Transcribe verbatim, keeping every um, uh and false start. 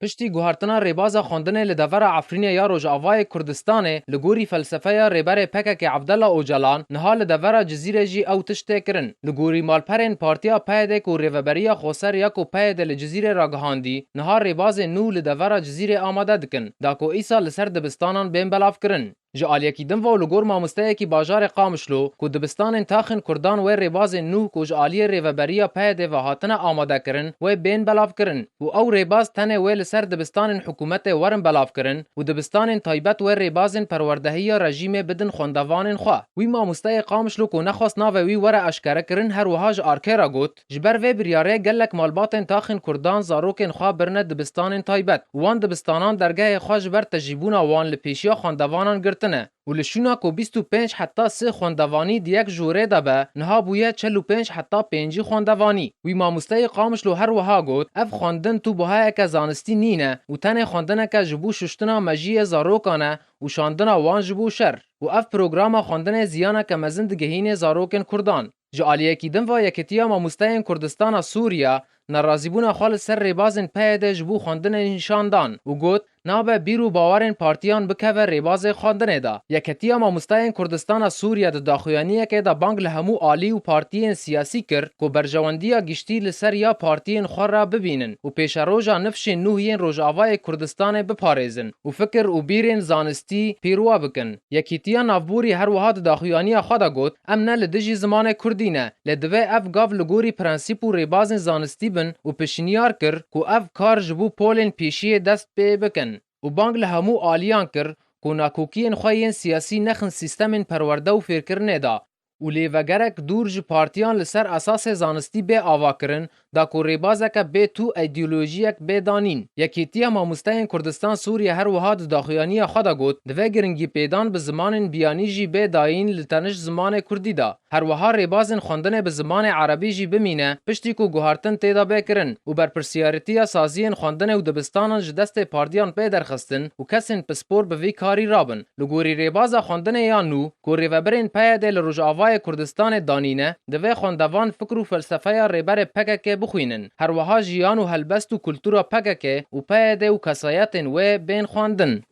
Piştî guhertina rêbaza xwendinê li devera Efrînê ya Rojavayê Kurdistanê, li gorî felsefeya rêberê P K K Evdela Ocalan, niha li devera Cizîrê jî ew tişt tê kirin. Li gorî malperên Partiya P Y D ku Rêveberiya Xweser ya ku P Y D li Cizîrê ragihandî, niha rêbazên nû li devera Cizîrê amade dikin, da ku îsal li ser dibistanan bên belavkirin. Ji aliyekî din ve û li gor mamosteyekî bajarê Qamişlo ku dibistanên taxên Kurdan wê rêbazên nû ku ji aliyê Rêveberiya P Y D ve hatine amadekirin, wê bên belavkirin û ew rêbaz tenê wê li ser dibistanên hikûmetê werin belavkirin û dibistanên taybet wê rêbazên perwerdehiya rejîmê bidin xwendevanên xwe. Wî mamosteyê Qamişlo ku nexwest navê wî were eşkerekirin, her wiha ji arkê re got, Ji ber vê biryarê gelek malbatên taxên Kurdan zarokên xwe birine dibistanên taybet û wan dibistanan dergehê xwe ji ber tejîbûna wan li pêşiya xwendevanan girtine û li şûna ku bîst û pênc heta sê xwendevanî di yek jorê de be, niha bûye çil û pênc heta pêncî xwendevanî. Wî mamosteyê Qamişlo her wiha got, Ev xwendin tu buhayeke zanistî nîne û tenê xwendineke ji bo şuştina mejiyê zarokan e û şandina wan ji bo şer û ev programa xwendinê ziyaneke mezin digihînê zarokên Kurdan. Ji aliyekî din ve Yekîtiya Mamosteyên Kurdistana Sûriye nerazîbûna xwe li ser rêbazên P Y D ji bo xwendinê nîşan dan û got, Nabe bîr û bawerên partiyan bikeve rêbazê xwendinê de. Yekîtiya Mamosteyên Kurdistana Sûriye di daxuyaniyekê de bang li hemû alî û partiyên siyasî kir ku berjewendiya giştî li ser ya partiyên xwe re bibînin û pêşeroja nifşên nû yên Rojavayê Kurdistanê biparêzin û fikir û bîrên zanistî pîrwa bikin. Yekîtiya Navborî her wiha di daxuyaniya xwe de got, Em ne li dijî zimanê kurdî ne, lê divê ev gav li gorî prensîp û rêbazên zanistî bin û pişniyar kir ku ev kar ji bo polên pêşiyê dest pê bikin û bang li hemû aliyan kir ku nakokiyên xwe yên siyasî nexin sîstemên perwerde û fêrkirinê de û lê vegerek dûr ji partiyan li ser esasê zanistî bê avakirin, da ku rêbazeke bê tû, îdeolojiyek bê danîn. Yekîtiya Mamosteyên Kurdistan Sûriye her wiha di daxuyaniya xwe de got, Divê giringîpêdan bi zimanên biyanî jî bê dayîn li tenişt zimanê kurdî de. Her wiha rêbazên xwendinê bi zimanê erebî jî bimîne, piştî ku guhartin tê de bê kirin û berpirsiyarîtiya saziyên xwendinê û dibistanan ji destê partiyan pê derxistin û kesên pispor bi vî karî rabin. Li gorî rêbaza xwendinê ya nû, ku rêvebirên P Y D li Rojavayê Kurdistanê danîne, divê xwendevan fikr û felsefeya rêberê P K K bixwînin. Her wiha jiyan û helbest û kultura P K K û P Y D û kesayetên wê bên xwendin.